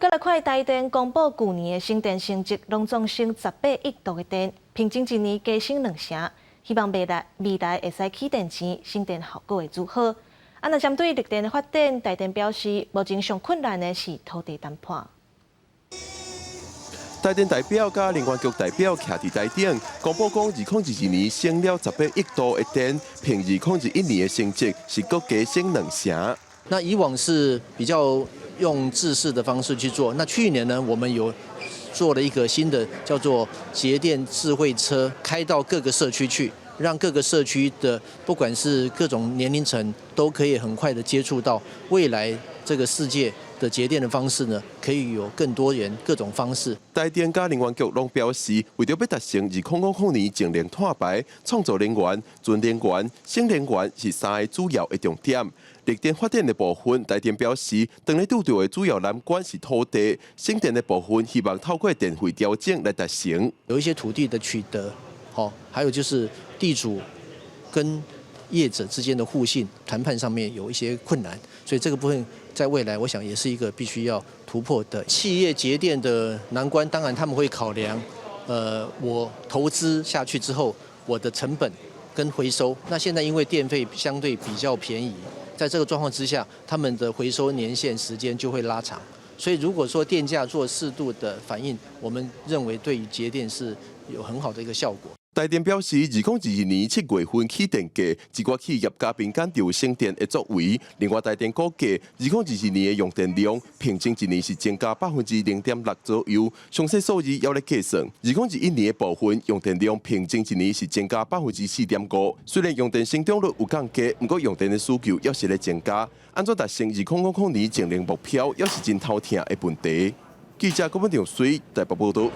閣來看台電公布舊年的省電成績，攏總省18億度的電，平均一年加省2成。希望未來會使起電錢，省電效果會愈好。啊，若針對綠電的發展，台電表示，目前上困難的是土地談判。台電代表佮能源局代表徛佇台頂，公布講，2022年省了18億度的電，平2021年的成績是閣加省2成。那以往是比較用制式的方式去做，那去年呢，我們有做了一個新的叫做節電智慧車，開到各個社區去，讓各個社區的不管是各種年齡層都可以很快的接觸到未來這個世界的節電的方式呢，可以有更多元各種方式。台電佮能源局攏表示，為著欲達成2000年淨零碳排，創造能源、存能源、省能源是三个主要的重點。綠電發電的部分，台電表示，當咧拄著的主要難關是土地；省電的部分，希望透過電費調整來達成。有一些土地的取得，好，還有就是地主跟業者之間的互信談判上面有一些困難，所以這個部分在未來，我想也是一個必須要突破的。企業節電的難關，當然他們會考量，我投資下去之後，我的成本跟回收。那現在因為電費相對比較便宜，在這個狀況之下，他們的回收年限時間就會拉長。所以如果說電價做適度的反應，我們認為對於節電是有很好的一個效果。台電表示，2022年7月份起電價，一寡企業佮民間就有省電的作為。另外，台電估計，2022年的用電量平均一年是增加0.6%左右，詳細數字猶咧計算。2021年的部分用電量平均一年是增加4.5%。雖然用電成長率有降低，毋過用電的需求猶是咧增加。按怎達成2000年淨零目標，猶是真頭疼的問題。記者郭文長水台北報導。